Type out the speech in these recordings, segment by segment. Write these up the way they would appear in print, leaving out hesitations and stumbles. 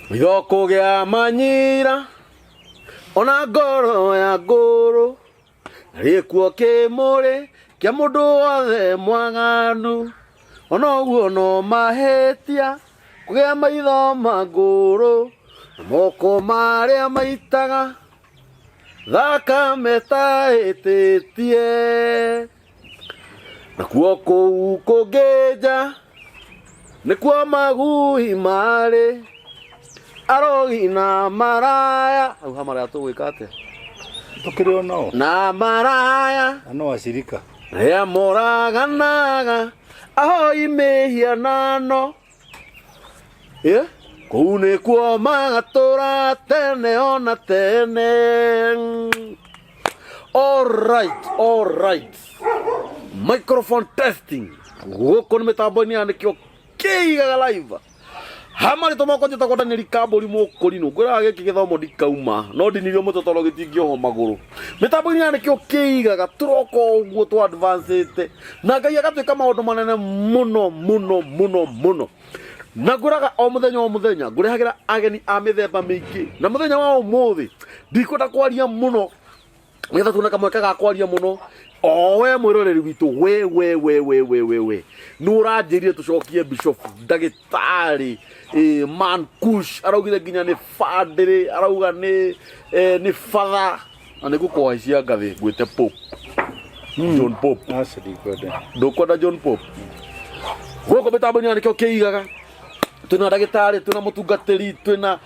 Maitho kũgĩa manyira ona ngoro ya ngũrũ rĩkuo kĩmũrĩ kĩa mũndũ wothe mwaganu ona ũguo no mahĩtia kũgĩa maitho ma ngũrũ na moko marĩa maitaga thakame taĩtĩtie nakuo kũu kũngĩnja nĩkuo magui marĩ arogi na maraya hau ha maraya tũgwĩka atĩa Tũkĩrĩ o nao. Na maraya Na no acirika. Arĩa moraganaga ahoi mĩhianano. Yeah. Kũu nĩkuo magatũra tene ona tene. All right, all right. Microphone testing. Gũkũ nĩ mĩtambo-inĩ ya nĩkĩo kĩigaga live. Hama rĩtwa makwa njĩtagwo Daniel Kambũri Mũkũrinũ. Ngwĩraga gĩkĩ gĩthomo ndikauma no ndinirio mũtwe tondũ gĩtingĩohwo magũrũ. Mĩtambo-inĩ ya nĩkĩo kĩigaga tũroka ũguo tũ advance na Ngai agatwĩka maũndũ manene mũno mũno mũno mũno. Na ngwĩraga o mũthenya o mũthenya ngũrehagĩra ageni a mĩthemba mĩingĩ na mũthenya wa ũmũthĩ ndikwenda kwaria mũno nĩgetha tuone kamweke ga kwaria mũno o we mwĩroreri witũ we we we we we we we nĩ ũranjĩrire tũcokie bishop ndagĩtarĩ eh, man kush araugire nginya nĩ bandĩrĩ arauga nĩ eh, nĩ father na nĩ ngũkũhaicia ngathĩ ngwĩte pope John Pope. Aca ndikwenda. Ndũkwenda John Pope. Gũkũ mĩtambo-inĩ ya nĩkĩo kĩigaga twĩna ndagĩtarĩ twĩna mũtungatĩri twĩna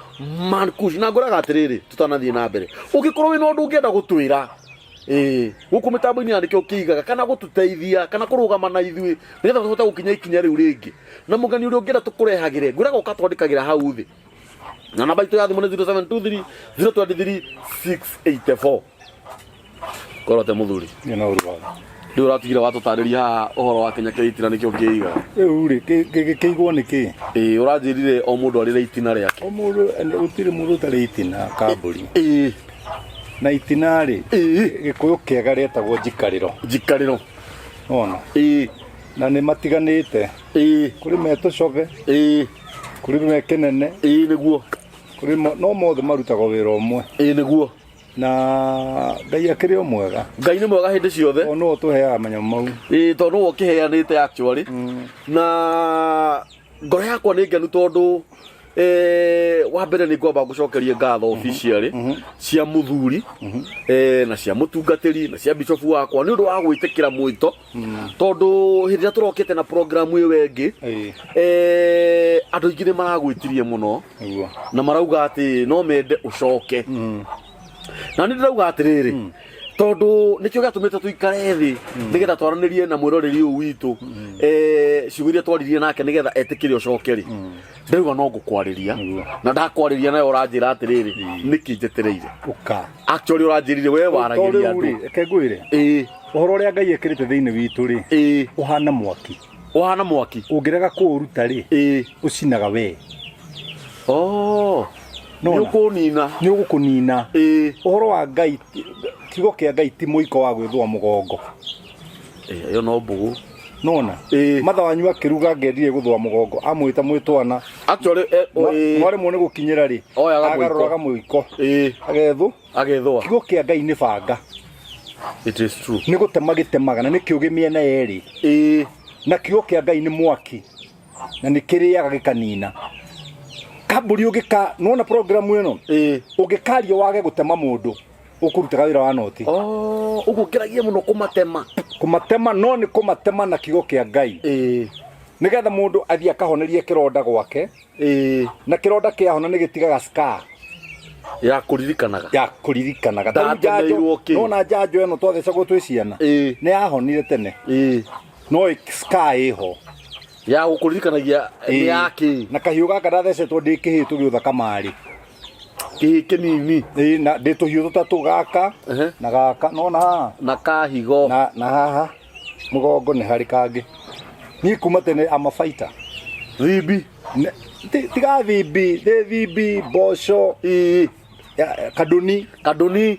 man kush na ngũraga atĩrĩrĩ tũtanathiĩ na mbere ũngĩkorwo wĩna ũndũ ũngĩenda gũtwĩra ĩĩ gũkũ mĩtambo-inĩ ya nĩkĩo kĩigaga kana gũtũteithia kana kũrũgama na ithuĩ nĩgetha tũhote gũkinya ikinya rĩu rĩngĩ na mũgeni ũrĩa ũngĩenda tũkũrehagĩre ngwĩraga ũkatwandĩkagĩra hau thĩ na namba itũ ya thimũ nĩ 0723 023 684 korote muthuri. Niĩ no ũru waku. Rĩu ũratigire watũtarĩria haha ũhoro wa Kenya kĩa itina nĩkĩo kĩiga. Rĩu rĩ, kĩigwo nĩ kĩ? Ĩĩ ũranjĩrire o mũndũ arĩ na itina rĩake. O mũndũ, gũtirĩ mũndũ ũtarĩ itina kambũri. Ĩĩ. Na itina rĩ, Ĩĩ. Gĩkũyũ kĩega rĩetagwo njikarĩro. Njikarĩro. Wona? Ĩĩ. Na nĩ matiganĩte. Ĩĩ. Kũrĩ me tũcobe. Ĩĩ. Kũrĩ me kĩnene. Ĩĩ nĩguo. Kũrĩ no mothe marutagwo wĩra ũmwe. Ĩĩ nĩguo. Na Ngai akĩrĩ o mwega. Ngai nĩ mwega hĩndĩ ciothe. Tondũ nĩwe ũtũheaga manyamũ mau. Ĩĩ tondũ nĩwe ũkĩheanĩte actually. Na ngoro yakwa nĩ ngenu tondũ eh, wa mbere nĩ ngwamba ngũcokerie ngatho officially cia mũthuri eh, na cia mũtungatĩri na cia bishofu wakwa nĩ ũndũ wa gwĩtĩkĩra mwĩto tondũ hĩndĩ ĩrĩa tũrokĩte na program ĩyo ĩngĩ eh, andũ aingĩ nĩ maragwĩtirie mũno Nĩguo. Na marauga atĩ no mende ũcoke na nĩ ndĩrauga atĩrĩrĩ tondũ nĩkĩo gĩatũmĩte tũikare thĩ nĩgetha twaranĩrie na mwĩroreri ũyũ witũ eh, ciugo iria twaririe nake nĩgetha etĩkĩre ũcoke rĩ ndĩrauga no ngũkwarĩria. Nĩguo. Na ndakwarĩria nayo ũranjĩra atĩrĩrĩ nĩkĩ njetereire. Ũka. Actually ũranjĩrire we waragĩria Tondũ rĩu rĩ, andũ. Reke ngwĩre. Ĩĩ. Ũhoro ũrĩa Ngai ekĩrĩte thĩinĩ witũ rĩ, Ĩĩ. ũhana mwaki. Ũhana mwaki. Ũngĩrega kũũruta rĩ, Ĩĩ. ũcinaga we. Oh. Nona. Nĩ ũkũnina. Nĩ ũgũkũnina. Ĩĩ. Ũhoro wa Ngai, kiugo kĩa Ngai ti mũiko wa gwĩthũa mũgongo. Ĩĩ, ĩyo no mbũgũ. Nona. Ĩĩ. Matha wanyu akĩruga ngendire gũthũa mũgongo, amwĩta mwĩ twana. Actually, ĩĩ. Mwaremwo nĩ gũkinyĩra rĩ, Oyaga mũiko. agarũraga mũiko. Ĩĩ. Agethũ. Agethũa. Kiugo kĩa Ngai nĩ banga. It is true. Nĩ gũtema gĩtemaga na nĩ kĩũgĩ mĩena yerĩ. Ĩĩ. Na kiugo kĩa Ngai nĩ mwaki na nĩ kĩrĩaga gĩkanina. Kambũri ũngĩka, nĩwona program ĩno? Ĩĩ. Ũngĩkaria wage gũtema mũndũ, ũkũrutaga wĩra wa noti. Oh, ũguo ngeragie mũno kũmatema. Kũmatema no nĩ kũmatema na kiugo kĩa Ngai. Ĩĩ. Nĩgetha mũndũ athiĩ akahonerie kĩronda gwake. Ĩĩ. Na kĩronda kĩahona nĩ gĩtigaga scar. Ya kũririkanaga. Ya kũririkanaga. Ta rĩu njanjo, Ndatemeirwo kĩ? nĩwona njanjo ĩno twathecagwo twĩ ciana? Ĩĩ. Nĩ yahonire tene. Ĩĩ. No scar ĩho. Ya gũkũririkanagia nĩ Ĩĩ. ya kĩ? Na kahiũ gaka ndathecetwo ndĩ kĩhĩĩ tũgĩũtha kamarĩ. Kĩhĩĩ kĩnini. Ĩĩ, na ndĩ tũhiũ tũtatũ gaka na gaka, nĩwona haha? Na kahigo. Na haha mũgongo nĩ harĩ kangĩ. Niĩ kuma tene I'm a fighter. Thimbi. Tiga thimbi, ndĩ thimbi, mboco. Ĩĩ. Ya, kandũni. Kandũni.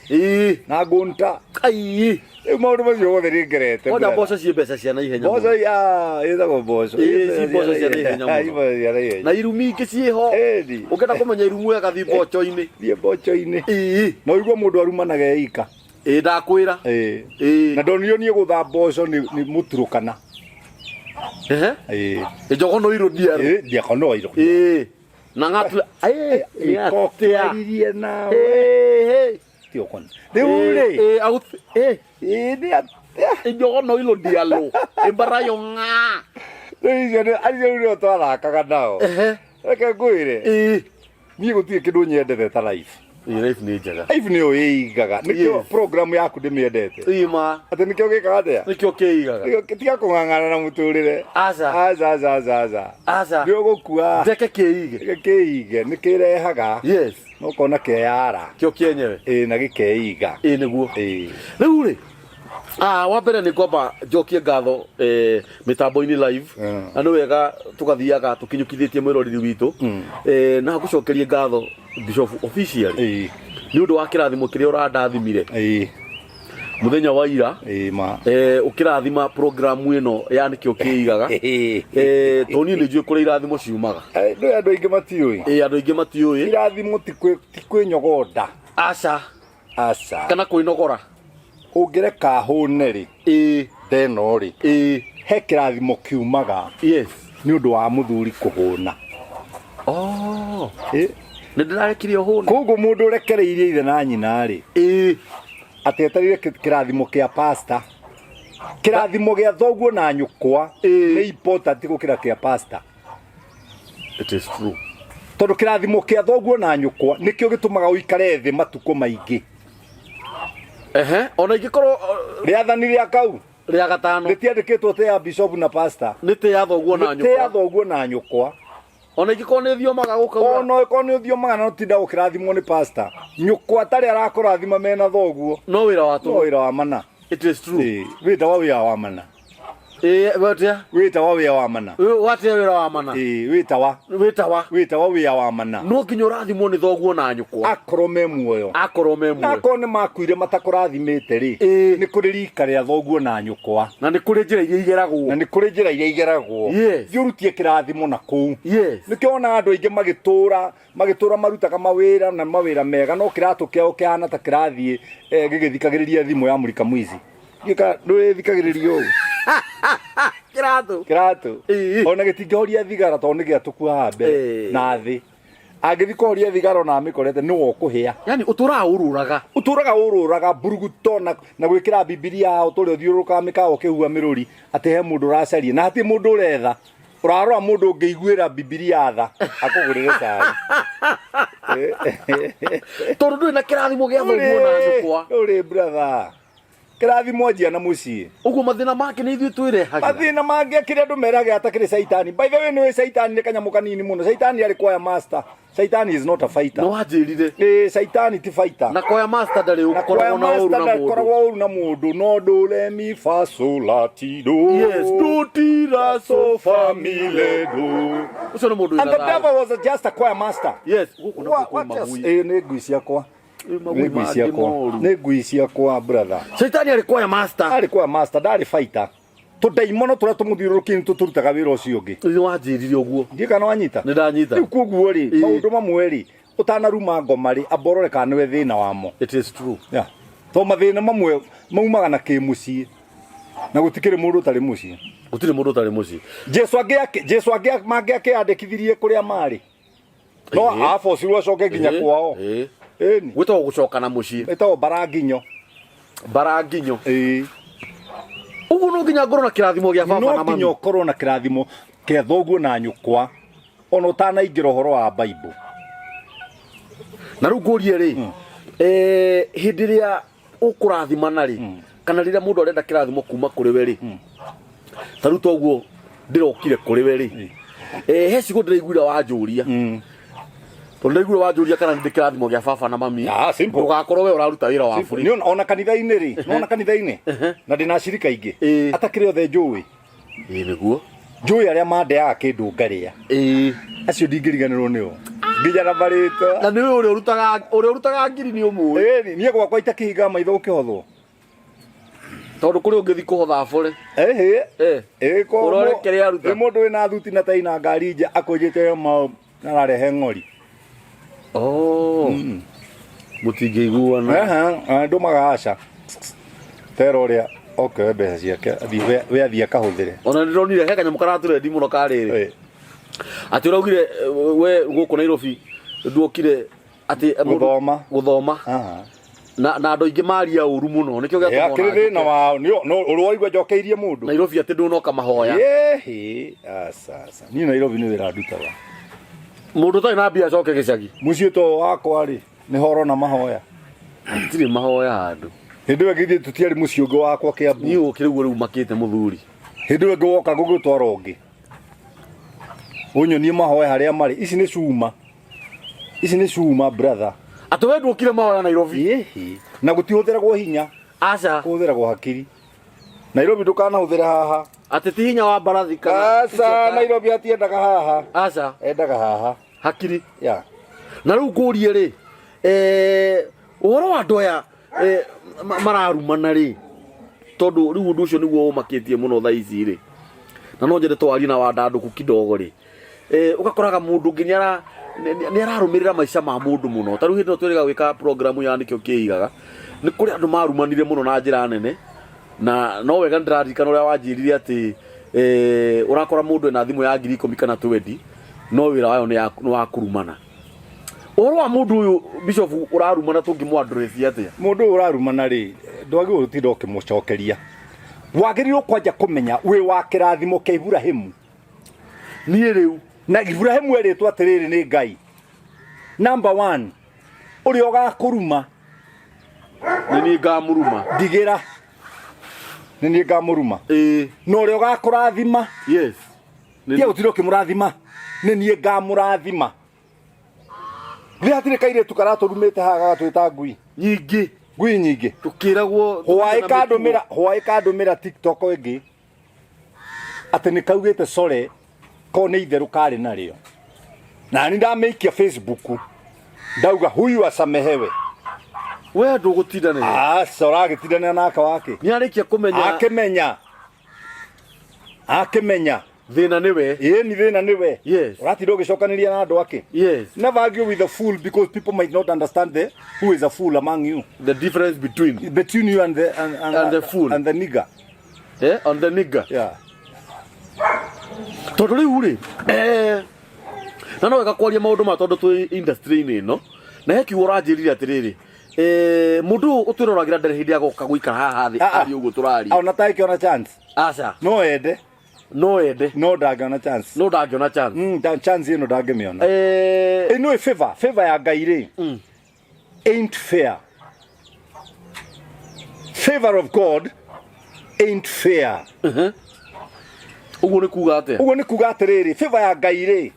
Ĩĩ. Na ngũnta. Ai. Rĩu maũndũ macio mothe nĩ ngerete. Kwanja brother. mboco ciĩ mbeca cia naihenya Mboco mũno. ya ĩtagwo mboco. Ĩĩ, ci mboco cia naihenya mũno. Ĩ, mboco cia naihenya. Na irumi ingĩ ciĩho. Ĩni. Ũngĩenda kũmenya irumu wega thiĩ mboco-inĩ. Thiĩ mboco-inĩ. Ĩĩ. Na ũigue mũndũ arumanaga eika. Ĩĩ ndakwĩra. Ĩĩ. Ĩĩ. Na ndonirio niĩ gũtha mboco nĩ mũturũkana. Ehe. Ĩĩ. Njogono irũ ndiarũ. Ĩĩ, ndiakono irũ. Ĩĩ. Na ng'atula. Ĩĩ. Nĩ atĩa? Ĩkokĩaririe nawe. Ĩĩ. Tiokona. Rĩu rĩ. Ĩĩ out. Ĩĩ. Ĩĩ nĩ atĩa? Njogono irũ ndiarũ. Ĩmbarayo ng'a. Rĩu icio nĩ acio rĩu nĩo twathakaga nao. Ehe. Reke ngwĩre. Ĩĩ. Niĩ gũtirĩ kĩndũ nyendete ta life. Ĩĩ life nĩ njega. Life nĩyo ĩigaga. Nĩkĩo Yes. program yaku ndĩmĩendete. Ĩĩ ma. Atĩ nĩkĩo gĩkaga atĩa? Nĩkĩo kĩigaga. Nĩkĩo- Tiga kũng'ang'ana na mũtũrĩre. Aca. Aca aca aca aca. Aca. Nĩ ũgũkua. Njeke kĩige. Nĩkĩo kĩige nĩ kĩrehaga. Yes. Na ũkona kĩeyara. Kĩo kĩenyewe. Ĩĩ na gĩkeiga. Ĩĩ nĩguo. Ĩĩ. Rĩu rĩ wa mbere nĩ ngwamba njokie ngatho mĩtambo-inĩ live. Na nĩ wega tũgathiaga tũkinyũkithĩtie mwĩroreri witũ. Na ngũcokerie ngatho Bishop officially. Ĩĩ. Nĩ ũndũ wa kĩrathimo kĩrĩa ũrandathimire. Ĩĩ. Mũthenya wa ira. Ĩĩ ma. Ũkĩrathima programu ĩno ya nĩkĩo kĩigaga. Ĩĩ. Tondũ niĩ nĩ njũĩ kũrĩa irathimo ciumaga. Ndũĩ andũ aingĩ matiũĩ. Ĩĩ andũ aingĩ matiũĩ. Irathimo ti kwĩnyogonda. Aca. Aca. Kana kwĩnogora. Ũngĩreka hũne rĩ. Ĩĩ. Ndeno rĩ. Ĩĩ. He kĩrathimo kiumaga. Yes. Nĩ ũndũ wa mũthuri kũhũna. Oh. Ĩĩ. Nĩ ndĩrarekirie ũhũne. Koguo mũndũ ũrekereirie ithe na nyina rĩ. Ĩĩ. Atĩ etereire kĩrathimo kĩa pastor. Kĩrathimo gĩa thoguo na nyũkwa Ĩĩ. nĩ important gũkĩra kĩa pastor. It is true. Tondũ kĩrathimo kĩa thoguo na nyũkwa nĩkĩo gĩtũmaga ũikare thĩ matukũ maingĩ. Ehe, ona ingĩkorwo rĩathani rĩa kau rĩa gatano rĩtiandĩkĩtwo tĩ ya bishop na pastor. Nĩ tĩ ya thoguo na Nĩ tĩ ya nyũkwa. thoguo na nyũkwa. Ona ingĩkorwo nĩ thiomaga gũkaura. Ona ĩkorwo nĩ ũthiomaga na ũtinda ũkĩrathimwo nĩ pastor. Nyũkwa atarĩ arakũrathima mena thoguo. No wĩra wa No tũhũ. wĩra wa mana. It is true. Ĩĩ, wĩtawa wĩra wa mana. Ĩĩ, watia? Wĩtawa wĩra wa mana. Watia wĩra wa mana. Ĩĩ, wĩtawa. Wĩtawa. Wĩtawa wĩra wa mana. No nginya ũrathimwo nĩ thoguo na nyũkwa. Akorwo me muoyo. Akorwo me Na muoyo. akorwo nĩ makuire matakũrathimĩte rĩ. Ĩĩ. Nĩ kũrĩ rika rĩa thoguo na nyũkwa. Na nĩ kũrĩ njĩra iria igeragwo. Na nĩ kũrĩ njĩra iria igeragwo. Yes. Thiĩ ũrutie kĩrathimo na kũu. Yes. Nĩkĩo wonaga andũ aingĩ magĩtũra marutaga mawĩra na mawĩra mega no kĩratũ kĩao kĩhana ta kĩrathiĩ gĩgĩthikagĩrĩria thimũ ya mũrika mwici. Gĩka ndũrĩthikagĩrĩria ũũ. Kĩratũ. Kĩratũ. Ĩĩ. Ona gĩtingĩhoria thigara tondũ nĩ gĩatũku haha mbere Ĩĩ. na thĩ. Angĩthiĩ kũhoria thigara ona amĩkorete nĩwe ũkũhĩa. Yaani ũtũraga ũrũraga. Ũtũraga ũrũraga mburuguto na gwĩkĩra Bibilia haha ũtũre ũthiũrũrũkaga mĩkawa ũkĩhuha mĩrũri atĩ he mũndũ ũracaria na hatirĩ mũndũ ũretha. Ũrarora mũndũ ũngĩiguĩra Bibilia tha akũgũrĩre cai. Tondũ ndũrĩ na kĩrathimo gĩa thoguo na nyũkwa. Ndũrĩ brother. Kĩrathimo anjia na mũciĩ. Ũguo mathĩna make nĩ ithuĩ twĩrehagĩra. Mathĩna mangĩ kĩrĩa andũ meraga atakĩrĩ caitani. By the way nĩ caitani nĩ kanyamũ kanini mũno. Caitani arĩ choir master. Caitani is not a fighter. Nĩ wanjĩrire. Ĩĩ, caitani ti fighter. Na choir master ndarĩ Na choir ũkoragwo na ũru master na mũndũ. ndakoragwo ũru na mũndũ. No do re mi fa sol la ti do. Yes, do ti ra so fa mi le do. Ũcio nĩ mũndũ wĩna And the thayũ. devil was just a choir master. Yes, gũkũ nakuo kwĩ What else? magui. Ĩĩ, nĩ ngui ciakwa. Ĩ, magui Nĩ ngui mangĩ ciakwa. moru. Nĩ ngui ciakwa brother. Caitani arĩ choir master. Arĩ choir master, ndarĩ fighter. Tũndaimono tũrĩa tũmũthiũrũrũkĩirie nĩ tũtũrutaga wĩra ũcio ũngĩ. Nĩ wanjĩrire ũguo. Ndiũĩ kana wanyita. Nĩ ndanyita. Rĩu koguo rĩ, Ĩĩ. maũndũ mamwe rĩ, ũtanaruma ngoma rĩ, amba ũrore kana nĩwe thĩna wamo. It is true. Yeah. Tondũ mathĩna mamwe maumaga na kĩmũciĩ. Na gũtikĩrĩ mũndũ ũtarĩ mũciĩ. Gũtirĩ mũndũ ũtarĩ mũciĩ. Jesu Jesu mangĩakĩandĩkithirie kũrĩa marĩ. No Ĩĩ. abocirwo acoke nginya Ĩĩ. kwao. Ĩĩ. Ĩni. Gwĩtagwo gũcoka na mũciĩ. Ĩtagwo mbaranginyo. Mbaranginyo. Ĩĩ. Ũguo no nginya ngorwo na kĩrathimo gĩa baba No na mami. nginya ũkorwo na kĩrathimo kĩa thoguo na nyũkwa ona ũtanaingĩra ũhoro wa Bible. Na rĩu ngũrie rĩ, hĩndĩ ĩrĩa ũkũrathimana rĩ, kana rĩrĩa mũndũ arenda kĩrathimo kuma kũrĩ we rĩ, ta rĩu toguo ndĩrokire kũrĩ we rĩ, he ciugo ndĩraiguire wanjũria. Tondũ ndĩraiguire wanjũria kana nĩ kĩrathimo gĩa baba na mami. Ah, simple. Ndũgakorwo we ũraruta wĩra wa bũrĩ. Nĩ ona kanitha-inĩ rĩ, nĩ ona kanitha-inĩ na ndĩna acirika aingĩ Ĩĩ. atakĩrĩ othe njũĩ. Ĩĩ nĩguo. Njũĩ arĩa mandeaga kĩndũ ngarĩa. Ĩĩ. Acio ndingĩriganĩrwo nĩo. Nginya na marĩtwa. Na nĩ ũrĩa ũrutaga ngiri nĩ ũmũĩ. Ĩni, niĩ gwakwa itakĩhingaga maitho ũkĩhothwo. Tondũ kũrĩ ũngĩthi kũhotha bũrĩ. Ĩhĩ. Eh. Ĩ ko. Ũrore kĩrĩa aruta. Ĩ mũndũ wĩna thuti na tai na ngari nja akũnjĩte mau ararehe ng'ori. Oh. Mũtingĩiguana. Ehe, ndũmaga aca. Tera ũrĩa oke mbeca ciake athiĩ we athiĩ akahũthĩre. Ona nĩndĩronire he kanyamũ karatũrendi mũno karĩrĩ. Atĩ ũraugire we gũkũ Nairobi nduokire atĩ Gũthoma. Gũthoma. Aha. Na andũ aingĩ maria ũru mũno nĩkĩo gĩatũma Akĩrĩ ona thĩna njũke wao nĩ no ũrĩa waigua njokeirie mũndũ. Nairobi atĩ ndũnoka mahoya. Ĩhĩ, aca aca. Niĩ Nairobi nĩ wĩra ndutaga. Mũndũ ũtarĩ na mbia acoke gĩcagi. Mũciĩ to wakwa rĩ, nĩ horo na mahoya. Hatirĩ mahoya handũ. Hĩndĩ ĩyo ĩngĩ tũtiarĩ mũciĩ ũngĩ wakwa Kĩambu. Niĩ ũkĩrĩ guo rĩu makĩte mũthuri. Hĩndĩ ĩyo ĩngĩ woka gũgĩtwara ũngĩ. Ũnyonie mahoya harĩa marĩ. Ici nĩ cuma. Ici nĩ cuma, brother. Atĩ we nduokire mahoya Nairobi. Ĩhĩ. Na gũtihũthĩragwo hinya. Aca. Kũhũthĩragwo hakiri. Nairobi ndũkanahũthĩre haha. Atĩ ti hinya wa mbarathi kana. Aca, Nairobi atiendaga haha. Aca. Endaga haha. Hakiri. Ya. Na rĩu ngũrie rĩ, ũhoro wa andũ aya mararumana rĩ, tondũ rĩu ũndũ ũcio nĩguo ũmakĩtie mũno thaa ici rĩ, na no nyende twarie na wandandũku kidogo rĩ, ũgakoraga mũndũ ũngĩ nĩ ararũmĩrĩra maica ma mũndũ mũno. Ta rĩu hĩndĩ ĩno twĩrĩga gwĩka program ya nĩkĩo kĩigaga, nĩ kũrĩ andũ marumanire mũno na njĩra nene, na no wega nĩndĩraririkana ũrĩa wanjĩrire atĩ ũrakora mũndũ ena thimũ ya 10,000 kana 20, no wĩra wayo nĩ wa kũrumana. Ũhoro wa mũndũ ũyũ bishop ũrarumana tũngĩmũ-address atĩa? Mũndũ ũyũ ũrarumana rĩ, ndwagĩrĩirwo gũtinda ũkĩmũcokeria. Wagĩrĩirwo kwanja kũmenya wĩ wa kĩrathimo kĩa Iburahĩmu. Niĩ rĩu. Na Iburahĩmu erĩtwo atĩrĩrĩ nĩ Ngai. Number 1, ũrĩa ũgakũruma. Nĩ niĩ ngamũruma. Ndigĩra. Nĩ niĩ ngamũruma. Ĩĩ. Na ũrĩa ũgakũrathima. Yes. Tiga gũtinda ũkĩmũrathima. Nĩ niĩ ngamũrathima. Nĩ hatirĩ kairĩtu karatũrumĩte haha gagatwĩta ngui. Nyingĩ. Ngui nyingĩ. Tũkĩragwo. Hwaĩ kandũmĩra, hwaĩ kandũmĩra TikTok ĩngĩ. Atĩ nĩ kaugĩte sorry ko nĩ itherũ karĩ narĩo. Na nĩ ndamĩikia Facebook. Ndauga huyu asamehewe. We ndũgũtindanĩra. Aca ũragĩtindanĩra nake wake. Nĩ arĩkia kũmenya. Akĩmenya. Akĩmenya. Thĩna nĩwe. Ĩni thĩna nĩwe. Yes. Ũratinda ũgĩcokanĩria na andũ ake. Yes. Never argue with a fool because people might not understand the who is a fool among you. The difference between between you and the and the fool and the nigger. On the nigger. Yeah. Tondũ rĩu rĩ, na no wega kwaria maũndũ ma tondũ twĩ industry-inĩ ĩno, na he kiugo ũranjĩrire atĩrĩrĩ, mũndũ ũyũ ũtwĩroragĩra ndarĩ hĩndĩ agoka gũikara haha thĩ Ah, ah. arie ũguo tũraria. Ona takĩona chance. Aca. No ende. No ende. No ndangĩona chance. No ndangĩona chance. Chance ĩno ndangĩmĩona. Ĩno ĩ favor, favor ya Ngai rĩ. Ain't fair. Favor of God ain't fair. Ũguo nĩ kuga atĩa? Ũguo nĩ kuga atĩrĩrĩ, favor ya Ngai rĩ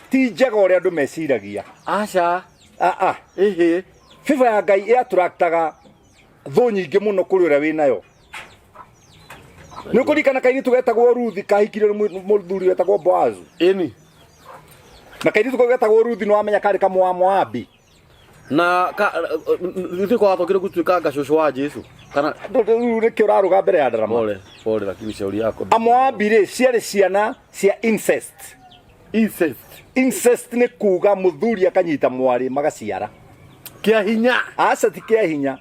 ti njega ũrĩa andũ meciragia. Aca. Ah, ah. Ĩhĩ. Favor ya Ngai ĩ-attractaga thũ nyingĩ mũno kũrĩ ũrĩa wĩnayo. Nĩ ũkũririkana kairĩtu getagwo Ruthi kahikirio nĩ mũthuri wetagwo Boazu? Ĩni. Na kairĩtu kau getagwo Ruthi nĩ wamenya karĩ kamwa Moabi. Na ka ithuĩ kwa watokire gũtuĩka ngacũcũ wa Jesu kana Rĩu nĩkĩo ũrarũga mbere ya ndarama. Pole pole, lakini shauri yako. Amoabi rĩ ciarĩ ciana cia incest. Incest. Incest nĩ kuga mũthuri akanyita mwarĩ magaciara. Kĩa hinya. Aca ti kĩa hinya.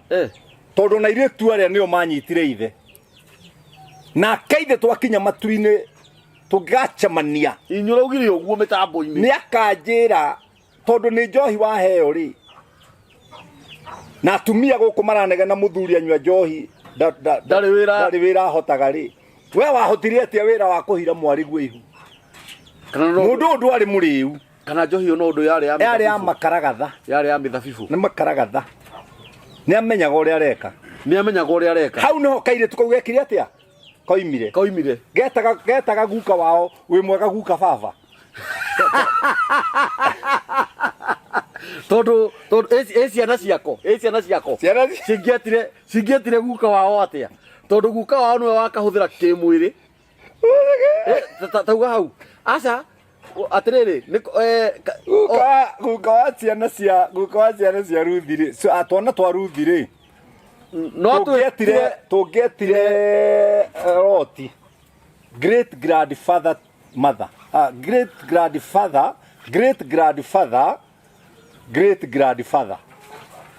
Tondũ na airĩtu arĩa nĩo manyitire ithe. Nake ithe twakinya matu-inĩ tũngĩgacemania. Inyuĩ ũraugire ũguo mĩtambo-inĩ. Nĩ akanjĩra tondũ nĩ njohi waheo rĩ. Na atumia gũkũ maranegena mũthuri anyua njohi Ndarĩ wĩra. ndarĩ wĩra ahotaga rĩ. We wahotire atĩa wĩra wa kũhira mwarĩ guo ihu? Kana no Mũndũ ũyũ ndwarĩ mũrĩu. Kana njohi ĩyo no ũndũ yarĩ ya Yarĩ ya mĩthabibũ. makaragatha. Yarĩ ya mĩthabibũ. Nĩ makaragatha. Nĩ amenyaga ũrĩa areka. Nĩ amenyaga ũrĩa areka. Hau nĩho kairĩtu kau gekire atĩa? Koimire. Koimire. Getaga guka wao, wĩ mwega guka baba. Tondũ, tondũ, ĩ ciana ciako, ĩ ciana ciako. Ciana ci- Cingĩetire guka wao atĩa? Tondũ guka wao nĩwe wakahũthĩra kĩmwĩrĩ. Tauga hau. Aca, Atĩrĩrĩ, Guka wa ciana cia guka wa ciana cia Ruthi rĩ, twana twa Ruthi rĩ, no tũngĩetire tũngĩetire Loti great grandfather mother, great grandfather, great grandfather, great grandfather.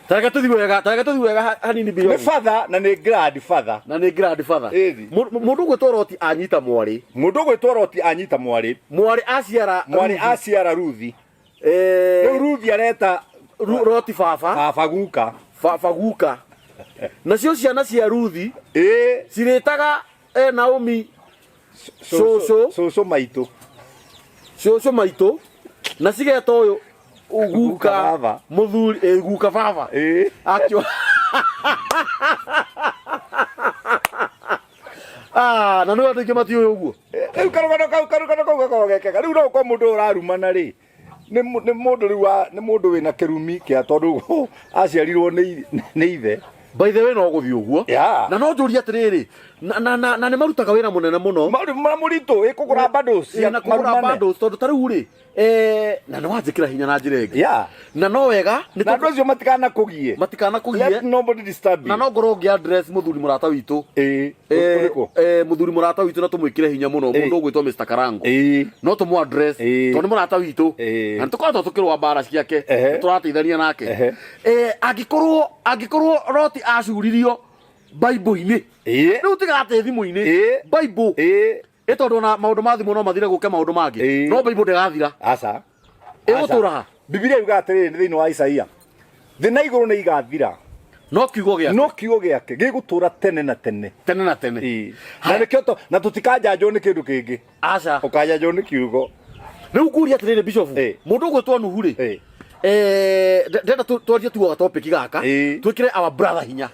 Tareke tũthiĩ wega, tareke tũthiĩ wega hanini Nĩ beyond. Father na nĩ grandfather. Na nĩ grandfather. Ĩthi. Mũndũ ũgwĩtwo Loti anyita mwarĩ. Mũndũ ũgwĩtwo Loti anyita mwarĩ. Mwarĩ aciara Mwarĩ Ruthi. Aciara Ruthi. Rĩu Ruthi areta Loti baba. Baba guka. Baba guka. Nacio ciana cia Ruthi cirĩtaga Naomi cũcũ. Cũcũ maitũ. Cũcũ maitũ, na cigeta ũyũ guka. Guka baba. Mũthuri, guka baba. Akio. Ah, na nĩ andũ aingĩ matiũĩ ũguo. Rĩu karũgano kau gakoragwo gekega. Rĩu no ũkorwo mũndũ ũyũ ũrarumana rĩ, nĩ mũndũ rĩu nĩ mũndũ wĩna kĩrumi kĩa tondũ aciarirwo nĩ ithe. By the way, no gũthiĩ ũguo. Na no njũrie atĩrĩrĩ, na nĩ marutaga wĩra mũnene mũno. Mũritũ ĩ kũgũra bundles cia Na kũgũra marumane. Bundles, tondũ ta rĩu rĩ, na nĩ wanjĩkĩra hinya na njĩra ĩngĩ. Na no wega nĩ Na andũ acio matikanakũgie. Matikanakũgie. Let nobody disturb you. Na no ngorwo ngĩ address mũthuri mũrata witũ. Ũrĩkũ? Mũthuri mũrata witũ, na tũmwĩkĩre hinya mũno, mũndũ ũgwĩtwo Mr Karango. No tũmũ address tondũ nĩ mũrata witũ na nĩ tũkoretwo tũkĩrũa mbara ciake, nĩ tũrateithania nake. Angĩkorwo Loti acuririo Bible-inĩ, rĩu tiga atĩ thimũ-inĩ, Bible ĩ, tondũ ona maũndũ ma thimũ no mathire, gũke maũndũ mangĩ, no Bible ndĩgathira. Aca. Ĩgũtũra ha? Bibilia yuga atĩrĩrĩ, nĩ thĩinĩ wa Isaia, thĩ na igũrũ nĩ igathira, no kiugo gĩake, no kiugo gĩake gĩgũtũra tene na tene. Tene na tene. Na nĩkĩo na tũtikanjanjwo nĩ kĩndũ kĩngĩ. Aca. Ũkanjanjwo nĩ kiugo. Rĩu ngũria atĩrĩrĩ, Bishop, mũndũ ũgwĩtwo Nuhu rĩ, ndenda twarie tuoga topic gaka, twĩkĩre our brother hinya,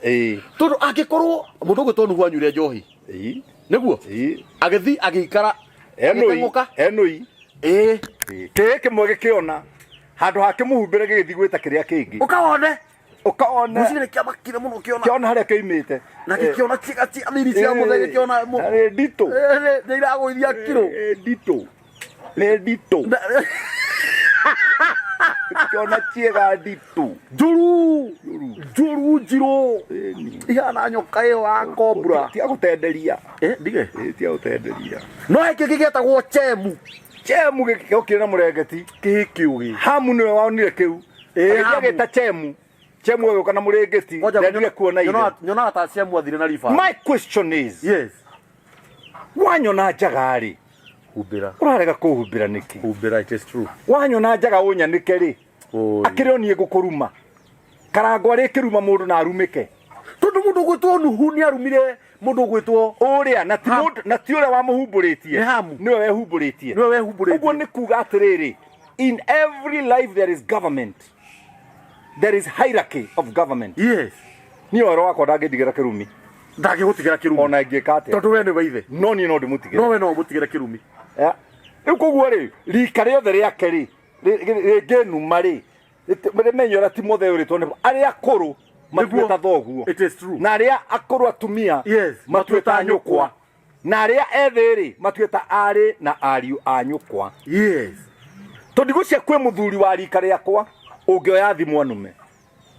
tondũ angĩkorwo mũndũ ũgwĩtwo Nuhu anyuire njohi, nĩguo agĩthiĩ agĩikara Enũi. Agĩteng'ũka. Enũi. Kĩĩ kĩmwe gĩkĩona handũ ha kĩmũhumbĩre, gĩgĩthiĩ gwĩta kĩrĩa kĩngĩ. Ũkawone. Ũkawone. Ngwĩciria nĩkĩamakire mũno kĩona. Kĩona harĩa kĩoimĩte. Na gĩkĩona ciĩga cia thiri cia mũthee, gĩkĩona Nĩ nditũ. Nĩ iragũithia kiro. Nditũ, nĩ nditũ. Kĩona ciĩga nditũ. Njũru njũru njirũ ihana nyoka ĩyo ya cobra. Tiga gũtenderia. Ndige. Tiga gũtenderia. No he kĩngĩ gĩetagwo chemu. Chemu gĩokire na mũrengeti. Kĩĩ kĩũgĩ. Hamu nĩwe wonire kĩu. Agĩthiĩ Hamu. agĩta Chemu. Chemu agĩũka na mũrĩngĩti. Ngoja. Ndendire kuona ithe. Nyonaga ta chemu athire na riba. My question is, wanyona njaga rĩ, Humbĩra. Ũrarega kũhumbĩra nĩkĩ? Humbĩra, it is true. Wanyona njaga ũnyanĩke rĩ, Oi. akĩrĩ o niĩ ngũkũruma? Karangwo arĩkĩruma mũndũ na arumĩke? Tondũ mũndũ ũgwĩtwo Nuhu nĩ arumire mũndũ ũgwĩtwo ũrĩa na ti Ham. mũndũ, na ti ũrĩa wamũhumbũrĩtie. Nĩ Hamu. Nĩwe wehumbũrĩtie. Nĩwe wehumbũrĩtie. Ũguo nĩ kuga atĩrĩrĩ, in every life there is government, there is hierarchy of government. Niĩ ũhoro wakwa ndangĩndigĩra kĩrumi. Ndangĩgũtigĩra kĩrumi. Ona ingĩka atĩa. Tondũ we nĩwe ithe. No niĩ no ndĩmũtigĩre. No we no ũmũtigĩre kĩrumi. Ya. Rĩu koguo rĩ, rika rĩothe rĩake rĩ, rĩngĩnuma rĩ, rĩmenye ũrĩa Timotheo rĩtwo nĩ arĩa akũrũ matue ta thoguo. It is true. Na arĩa akũrũ atumia matue ta nyũkwa, na arĩa ethĩ rĩ, matue ta arĩ na ariũ a nyũkwa. Tondũ ndigũcia kwĩ mũthuri wa rika rĩakwa ũngĩoya thimũ anume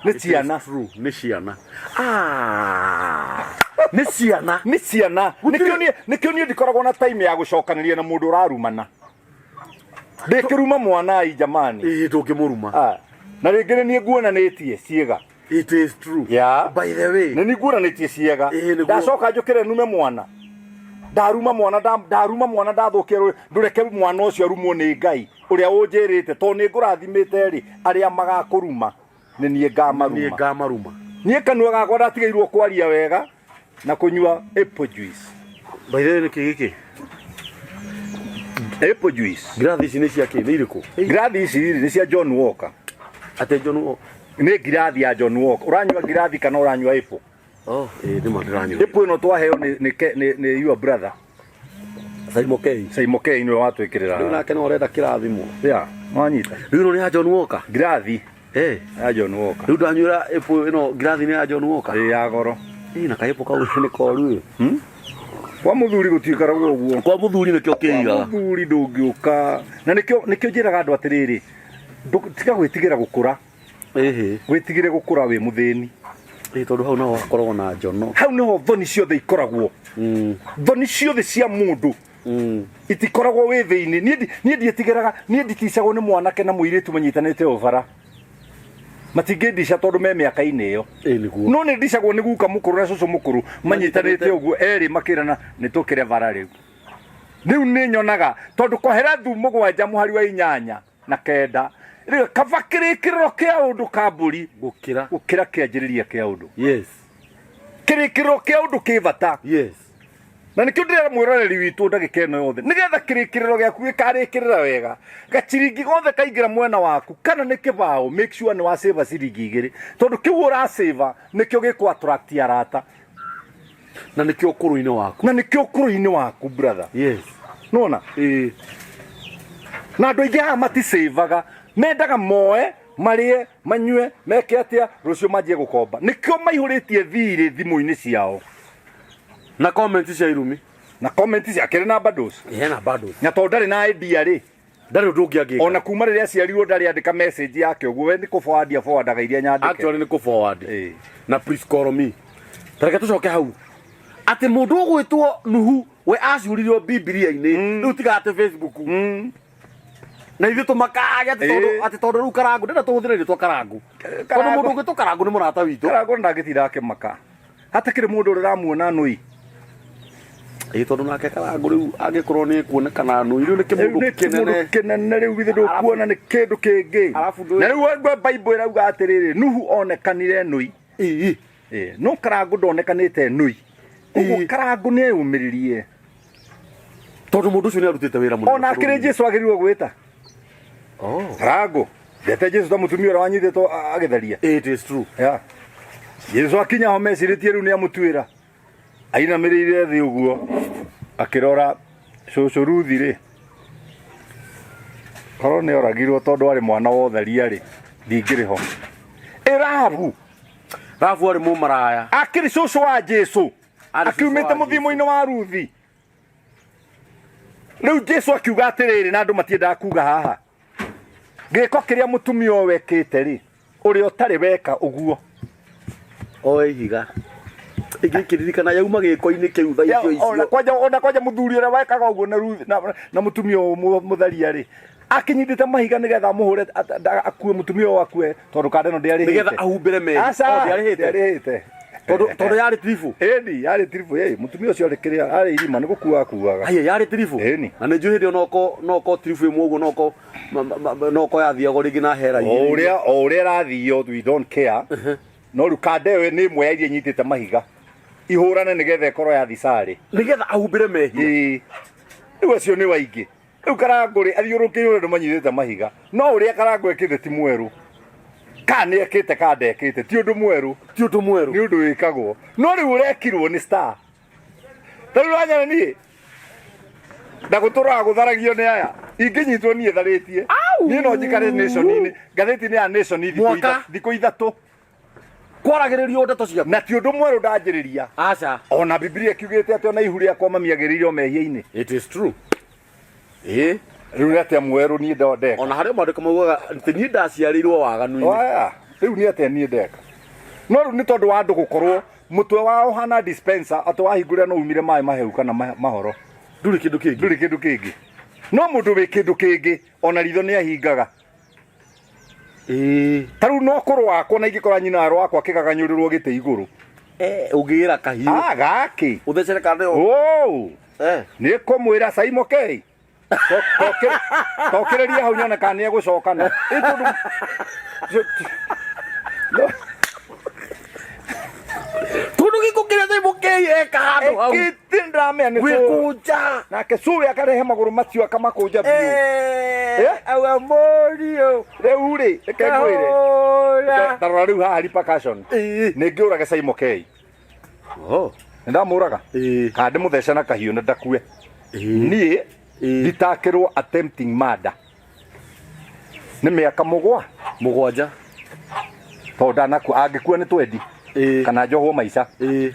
nĩ It is ciana. true. Nĩ ciana. Ah, nĩ ciana. Nĩ ciana. Nĩkĩo niĩ ndikoragwo na time ya gũcokanĩria na mũndũ ũrarumana. Ndĩkĩruma mwana ai jamani. Ĩĩ, ndũngĩmũruma. Ah, na rĩngĩ nĩ niĩ nguonanĩtie ciĩga. It is true. By the way, nĩ niĩ nguonanĩtie ciĩga. Ĩĩ, nĩguo. Ndacoka njũkĩre nume mwana, ndaruma mwana, ndaruma mwana, ndathũkia ndũreke mwana ũcio arumwo nĩ Ngai ũrĩa ũnjĩrĩte, tondũ nĩ ngũrathimĩte rĩ, arĩa magakũruma nĩ niĩ ngamaruma. Niĩ ngamaruma. Niĩ kanua gakwa ndatigĩirwo kwaria wega na kũnyua apple juice. By the way, nĩkĩ gĩkĩ? Apple juice. Ngirathi ici nĩ cia kĩ? Nĩ irĩkũ? Ngirathi ici rĩ, nĩ cia John Walker. Atĩ John Walker? Nĩ ngirathi ya John Walker. Ũranyua ngirathi kana ũranyua apple? Oh, ĩĩ, nĩ ma ndĩranyua. Apple ĩno twaheo nĩ your brother. Saimo K. Saimo K nĩwe watwĩkĩrĩra. Rĩu nake no ũrenda kĩrathimo. Ya, wanyita. Rĩu ĩno nĩ ya John Walker. Ngirathi. Ya John Walker. Rĩu ndanyuĩra apple ĩno, ngirathi nĩ ya John Walker. Ĩ, ya goro. Ĩ, na kaĩpũ kau nĩ koru ĩ. Kwa mũthuri gũtiikaragwo ũguo. Kwa mũthuri nĩkĩo Kwa kĩigaga. Mũthuri ndũngĩũka. Na nĩkĩo njĩraga andũ atĩrĩrĩ, tiga gwĩtigĩra gũkũra. Ĩhĩ. Wĩtigĩre gũkũra wĩ mũthĩni. Ĩ tondũ hau naho hakoragwo na njono. Hau nĩho thoni ciothe ikoragwo. Thoni ciothe cia mũndũ itikoragwo wĩ thĩinĩ. Niĩ ndiĩtigĩraga, niĩ nditicagwo nĩ mwanake na mũirĩtu manyitanĩte o bara. Matingĩndica tondũ me mĩaka-inĩ ĩyo. Ĩ nĩguo. No nĩ ndicagwo nĩ guka mũkũrũ na cũcũ mũkũrũ manyitanĩte ũguo erĩ makĩrana nĩ tũkĩre bara rĩu. Rĩu nĩ nyonaga tondũ Kohelethu 7 mũhari wa 8 na 9 rĩu kaba kĩrĩkĩrĩro kĩa ũndũ ka mbũri Gũkĩra. Gũkĩra kĩanjĩrĩria kĩa ũndũ. Yes. Kĩrĩkĩrĩro kĩa ũndũ kĩ bata. Yes. Na nĩkĩo ndĩrera mwĩroreri witũ ndagĩka ĩno yothe nĩgetha kĩrĩkĩrĩro gĩaku gĩkarĩkĩrĩra wega, gaciringi gothe kaingĩra mwena waku kana nĩ kĩbaũ, make sure nĩ wasave ciringi 2, tondũ kĩu ũrasave nĩkĩo gĩkũ attract arata. Na nĩkĩo ũkũrũ-inĩ waku. Na nĩkĩo ũkũrũ-inĩ waku, brother. Yes. Nona. Ĩĩ. Na andũ aingĩ haha matisevaga, mendaga moe marĩe manyue meke atĩa, rũciũ manjie gũkomba. Nĩkĩo maihũrĩtie thirĩ thimũ-inĩ ciao. Na comment cia irumi. Na comment cia akĩrĩ na bundles. Hena bundles. Na tondũ ndarĩ na idea rĩ, ndarĩ ũndũ ũngĩ angĩka. Ona kuma rĩrĩa aciarirwo ndarĩ andĩka message yake ũguo, we nĩ kũ forward forwardaga iria nyandĩke. Actually nĩ kũ forward. Ĩĩ. Na please call me. Tareke tũcoke hau atĩ mũndũ ũgwĩtwo Nuhu we acuririo Bibilia-inĩ, rĩu tiga atĩ Facebook na ithuĩ tũmakage atĩ tondũ atĩ tondũ rĩu Karangũ ndĩrenda tũhũthĩre rĩtwa Karangũ tondũ Karangũ. Mũndũ ũgwĩtwo Karangũ nĩ mũrata witũ. Karangũ ndangĩtinda akĩmaka hatakĩrĩ mũndũ ũrĩa ũramuona nũi. Ĩ tondũ nake Karangũ rĩu angĩkorwo nĩ ekuonekana nũi rĩu nĩ Rĩu kĩmũndũ nĩ kĩmũndũ kĩnene. Kĩnene rĩu githĩ ndũkuona nĩ kĩndũ kĩngĩ. Arabu ndũĩ- Na rĩu ngwe Bible ĩrauga atĩrĩrĩ, Nuhu onekanire nũi. Ĩĩ. Ĩĩ, no Karangũ ndonekanĩte nũi. Koguo Ĩĩ. Karangũ nĩ eyũmĩrĩrie. Tondũ mũndũ ũcio nĩ arutĩte wĩra mũnene Ona akĩrĩ bũrũri-inĩ. Jesu agĩrĩirwo gwĩta Oh. Karangũ ndete Jesu ta mũtumia ũrĩa wanyitĩtwo agĩtharia. It is true. Yeah. Jesu akinya ho mecirĩtie rĩu nĩ amũtuĩra, ainamĩrĩire thĩ ũguo akĩrora cũcũ Ruthi rĩ, korwo nĩ oragirwo tondũ arĩ mwana wa ũtharia rĩ, ndingĩrĩ ho. Ĩ Rahabu? Rahabu arĩ mũmaraya. Akĩrĩ cũcũ wa Jesu. Arĩ cũcũ akiumĩte wa mũthimo-inĩ wa Ruthi. Rĩu Jesu akiuga atĩrĩrĩ, na andũ matiendaga kuga haha, gĩko kĩrĩa mũtumia ũyũ wekĩte rĩ, ũrĩa ũtarĩ weka ũguo Oe ihiga ingĩkĩririkana yauma gĩko-inĩ kĩu thaa icio Ona icio. Kwanja mũthuri ũrĩa wekaga ũguo na Ruthi na mũtumia ũyũ mũtharia rĩ, akinyitĩte mahiga nĩgetha amũhũre akue, mũtumia ũyũ akue, tondũ kanda ĩno ndĩarĩhĩte. Nĩgetha ahumbĩre mehia. Aca, Oh, ndĩarĩhĩte. Ndĩarĩhĩte. Tondũ yarĩ tiribũ. Ĩni yarĩ tiribũ. Ĩ mũtumia ũcio arĩ kĩrĩa arĩ irima nĩ gũkua akuaga. Aya yarĩ tiribũ. Ĩni. Na nĩ njũĩ hĩndĩ ĩyo noko tiribũ ĩmwe ũguo noko yathiagwo rĩngĩ na hera O igĩrĩ. ũrĩa ĩrathio, we don't care. No rĩu kanda ĩyo nĩ ĩmwe ya iria inyitĩte mahiga ihũrane nĩgetha ĩkorwo ya thicarĩ. Nĩgetha ahumbĩre mehia. Ĩĩ. Rĩu acio nĩ waingĩ. Rĩu Karangũ rĩ, athiũrũrũkĩirwo nĩ andũ manyitĩte mahiga, no ũrĩa Karangũ ekĩte ti mwerũ. Kana nĩ ekĩte kana ndekĩte, ti ũndũ mwerũ. Ti ũndũ mwerũ. Nĩ ũndũ wĩkagwo. No rĩu ũrekirwo nĩ star. Ta rĩu wanyona niĩ na gũtũraga gũtharagio nĩ aya, ingĩnyitwo niĩ tharĩtie, niĩ no njikare Nation-inĩ, ngathĩti-inĩ ya Nation Mwaka. thikũ 3. Kwaragĩrĩrio ndeto ciaku. Na ti ũndũ mwerũ ndanjĩrĩria. Aca. Ona Bibilia ĩkiugĩte atĩ ona ihu rĩakwa mami agĩrĩire mehia-inĩ. It is true. Ĩĩ. Rĩu nĩ atĩa mwerũ niĩ ndeka? Ona harĩa maandĩko maugaga atĩ niĩ ndaciarĩirwo waganu-inĩ. Oya, rĩu nĩ atĩa niĩ ndeka? No rĩu nĩ tondũ wa andũ gũkorwo mũtwe wao ũhana dispenser, atĩ wahingũrĩra no umire maĩ mahehu kana mahoro. Ndũrĩ kĩndũ kĩngĩ. Ndũrĩ kĩndũ kĩngĩ. No mũndũ wĩ kĩndũ kĩngĩ ona ritho nĩ ahingaga. Ĩĩ. Ta rĩu no kũrũ wakwa na ingĩkora nyina wa wakwa akĩgaganyũrĩrwo gĩtĩ igũrũ. Ũngĩgĩra kahiũ. Ah, gakĩ. Ũthecere kanda ĩyo. Oh. Nĩ kũmwĩra Saimo K. Tokĩrĩria hau nyone kana nĩ egũcokana. Ĩ tondũ Tondũ gĩko kĩrĩa Saimo K eka handũ hau. Ekĩte ndĩramenya nĩ cũũ. Gwĩkũnja. Nake cũĩ akarehe magũrũ macio akamakũnja biũ. Awa mũriũ. Rĩu rĩ, reke ngwĩre. Kahũra. Ta rora rĩu haha repercussion. Ĩĩ. Nĩ ngĩũrage Saimo K. Oh. Nĩ ndamũraga. Ĩĩ. Kana ndĩmũthece na kahiũ na ndakue. Ĩĩ. Niĩ Ĩĩ. nditakĩrwo attempting murder. Nĩ mĩaka 7. Tondũ ndanakua, angĩkua nĩ twendi. Ĩĩ. Kana njohwo maica. Ĩĩ.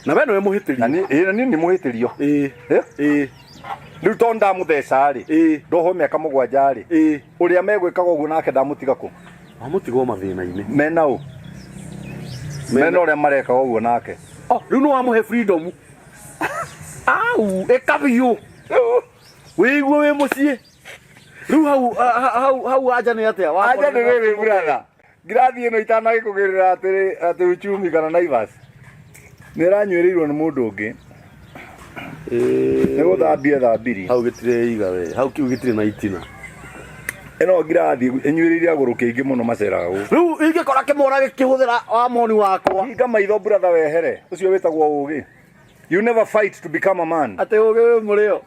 Na we nĩwe Na mũhĩtĩrio. niĩ na niĩ nĩ mũhĩtĩrio. Ĩĩ. Eh? Ĩĩ. Rĩu tondũ ndamũtheca rĩ, Ĩĩ. ndohwo mĩaka 7 rĩ, Ĩĩ. ũrĩa megwĩkaga ũguo nake ndamũtiga kũ? Wamũtigwo mathĩna-inĩ. Mena ũ? Mena ũrĩa marekaga ũguo nake. Oh, rĩu nĩ wamũhe freedom. Au, ĩka biũ. Wĩigue wĩ mũciĩ. Rĩu hau hau hau anja nĩ atĩa? Anja nĩ rĩrĩ brother. Ngirathi ĩno itanagĩkũgĩrĩra atĩrĩ atĩ uchumi kana Naivas. Nĩ ĩranyuĩrĩirwo nĩ mũndũ ũngĩ. Nĩ gũthambia thambirie. Hau gĩtirĩ iga we. Hau kiu gĩtirĩ na itina. Ĩno ngirathi ĩnyuĩrĩire agũrũki aingĩ mũno maceraga gũkũ. Rĩu ingĩkora kĩmwana gĩkĩhũthĩra wa moni wakwa. Hinga maitho brother wehere. Ũcio wĩtagwo ũgĩ. You never fight to become a man. Atĩ ũgĩ wĩ mũrĩo.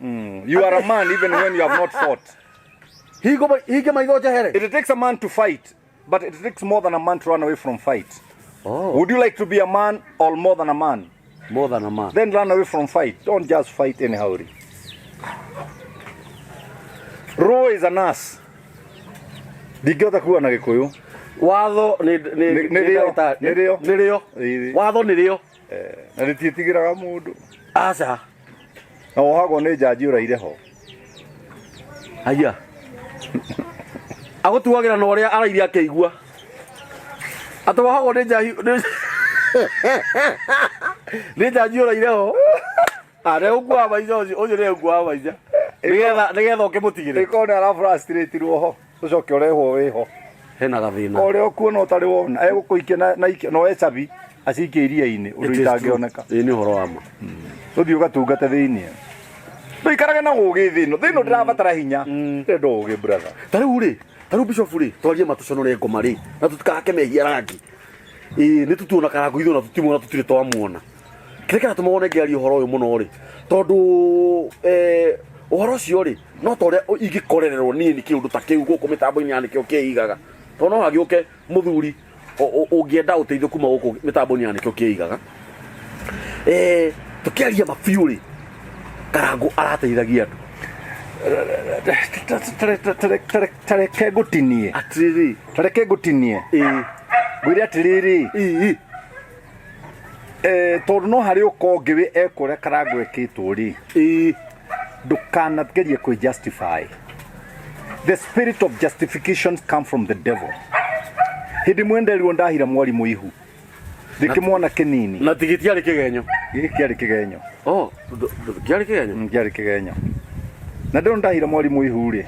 You are a man even when you have not fought. Hingo hinge maitho njehere. It takes a man to fight, but it takes more than a man to run away from fight. Oh. Would you like to be a man or more than a man? More than a man. Then run away from fight. Don't just fight anyhow. Roe is a nurse. Ndingĩhota kuga na Gĩkũyũ. Watho nĩ Nĩ- nĩ rĩo, nĩ rĩo. nĩ rĩo. Ĩĩ. Watho nĩ rĩo. Na rĩtiĩtigĩraga mũndũ. Aca. Na wohagwo nĩ njanji ũraire ho. Haya. Agũtuagĩra na ũrĩa arairie akĩigua. Atĩ wohagwo nĩ njahi nĩ njanji ũraire ho. Ah, nĩ ũkuaga maica ũcio ũcio nĩ ũkuaga maica. Nĩgetha nĩgetha ũkĩmũtigĩre. Ĩkorwo nĩ arafrustratirwo ho, ũcoke ũrehwo wĩho. Hena gathĩna. Ũrĩa ũkuona ũtarĩ wona, egũkũikia na na oe cabi acikie iria-inĩ ũndũ itangĩoneka. Ĩĩ nĩ ũhoro wa ma. Ũthiĩ ũgatungate thĩinĩ. Ndũikarage na ũgĩ thĩ ĩno. Thĩ ĩno ndĩrabatara hinya. Ndĩrenda ũgĩ brother. Ta rĩu rĩ, ta rĩu bishop rĩ, twarie ma tũconore ngoma rĩ, na tũtikahake mehia rangi. Ĩĩ nĩ tũtuona karangu ithuĩ na tũtimuona tũtirĩ twamuona. Kĩrĩa kĩratũma wone ngĩaria ũhoro ũyũ mũno rĩ, tondũ ũhoro ũcio rĩ, no ta ũrĩa ingĩkorererwo niĩ nĩ kĩũndũ ta kĩu gũkũ mĩtambo-inĩ ya nĩkĩo kĩigaga. Tondũ no hagĩũke mũthuri ũngĩenda ũteithio kuma gũkũ mĩtambo-inĩ ya nĩkĩo kĩigaga. Tũkĩaria ma biũ rĩ, Karangũ arateithagia andũ. Tareke ngũtinie. Atĩrĩrĩ. Tareke ngũtinie. Ĩĩ. Ngwĩre atĩrĩrĩ. Ĩĩ. Tondũ no harĩ ũko ũngĩ wĩ ekũrĩa Karangũ ekĩtwo rĩ. Ĩĩ. Ndũkanagerie kwĩ justify. The spirit of justification come from the devil. Hĩndĩ ĩmwe nderirwo ndahira mwarimũ ihu. Ndĩkĩmwona kĩnini. Na ti gĩtiarĩ kĩgenyo. Gĩkĩ kĩarĩ kĩgenyo. Oh, kĩarĩ kĩgenyo? Kĩarĩ kĩgenyo. Na ndĩrona ndahira mwarimũ ihu rĩ.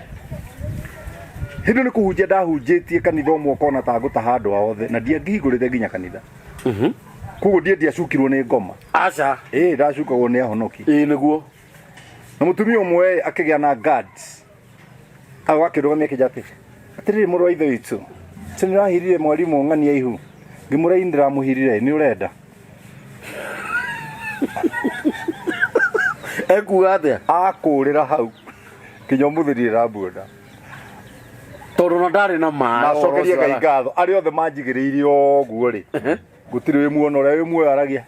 Hĩndĩ nĩ kũhunjia ndahunjĩtie kanitha ũmwe ũkona ta ngũtaha andũ ao othe na ndiangĩhingũrĩte nginya kanitha. Koguo ndiĩ ndiacukirwo nĩ ngoma. Aca. Ĩĩ ndacukagwo nĩ ahonoki. Ĩĩ nĩguo. Na mũtumia ũmwe akĩgĩa na guards. Agwa akĩrũgamia akĩnjĩra atĩ atĩrĩrĩ mũrũ wa ithe witũ, atĩ nĩ ũrahirire mwarimũ ng'ania ihu. Ngĩmwĩra ĩĩ ndĩramũhirire, nĩ ũrenda? Ekuga atĩa? Akũrĩra hau nginya ũmũthĩ ndirĩ ndĩramuona. Tondũ ona ndarĩ na ma. Na acokerie Ngai ngatho arĩa othe manjigĩrĩirie ũguo rĩ, gũtirĩ wĩ muona ũrĩa wĩ muoyo aragia.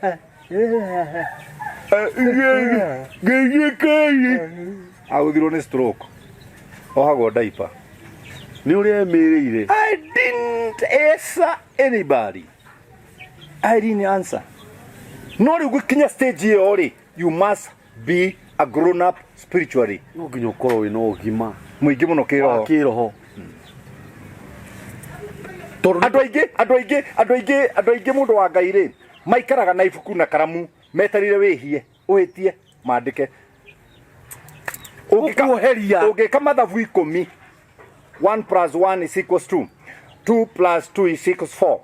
Agũthirwo nĩ stroke. Ohagwo diaper. Nĩ ũrĩa emĩrĩire. I didn't answer anybody. I didn't answer. No rĩu gũkinya stage ĩyo rĩ, you must be a grown up spiritually. No nginya ũkorwo wĩna ũgima mũingĩ mũno kĩroho. Wa kĩroho. Tondũ andũ aingĩ, andũ aingĩ, andũ aingĩ, andũ aingĩ mũndũ wa Ngai rĩ, maikaraga na ibuku na karamu metereire wĩhie, ũhĩtie, mandĩke. Gũkuoheria. Ũngĩka mathabu 10, 1 plus 1 is equals 2, 2 plus 2 is equals 4,